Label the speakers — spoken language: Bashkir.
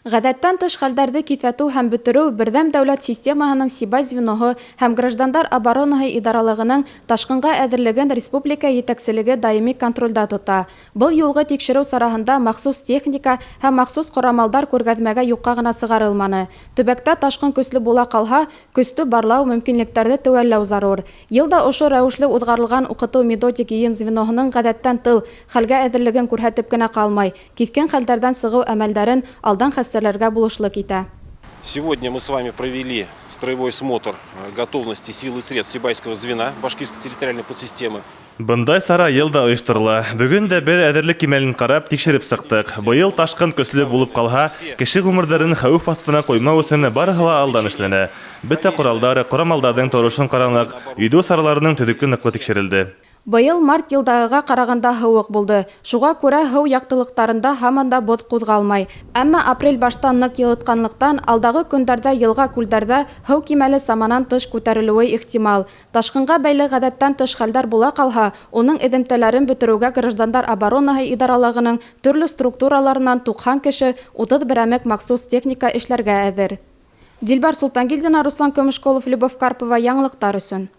Speaker 1: Ғәҙәттән тыш хәлдәрҙе киҫәтеү һәм бөтөрөү берҙәм дәүләт системаһының Сибай звеноһы һәм граждандар оборонаһы идаралығының ташҡынға әҙерлеген республика етәкселеге даими контролдә тота. Был юлғы тикшереү сараһында махсус техника һәм махсус ҡорамалдар күргәҙмәгә юҡҡа ғына сығарылманы. Төбәктә ташҡын көслө була ҡалһа, көстө барлау, мөмкинлектәрҙе теүәлләү зарур. Йыл да ошо рәүешле уҙғарылған уҡытыу-методик йыйын звеноһының ғәҙәттән тыл хәлгә әҙерлеген күрһәтеп кенә ҡалмай, киҫкен хәлдәрҙән сығыу әмәлдәрен алдан хәстәрләргә булышлыҡ итә.
Speaker 2: Сегодня мы с вами провели строевой смотр готовности сил и средств Сибайского звена Башкирской территориальной подсистемы.
Speaker 3: Бындай сара йыл да ойошторола. Бөгөн дә беҙ әҙерлек кимәлен ҡарап, тикшереп сыҡтыҡ. Быйыл ташҡын көслө булып ҡалһа, кеше ғүмерҙәрен хәүеф аҫтына ҡуймау өсөн барыһы ла алдан эшләнә. Бөтә ҡоралдар, ҡорамалдарҙың торошон ҡараныҡ, йөҙөү сараларының төҙөклө ныҡлы тикшерелде.
Speaker 1: Быйыл март йылдағыға ҡарағанда һыуыҡ булды. Шуға күрә һыу яҡтылыҡтарында һаман да боҙ ҡуҙғалмай. Әммә апрель баштан ныҡ йылытҡанлыҡтан алдағы көндәрҙә йылға-күлдәрҙә һыу кимәле саманан тыш күтәрелеүе ихтимал. Ташҡынға бәйле ғәҙәттән тыш хәлдәр була ҡалһа, уның эҙемтәләрен бөтөрөүгә граждандар оборонаһы идаралығының төрлө структураларынан 90 кеше, 30 берәмек махсус техника эшләргә әҙер. Дилбәр Солтангилдина, Руслан Көмөшҡолов, Любовь Карпова, яңылыҡтар өсөн.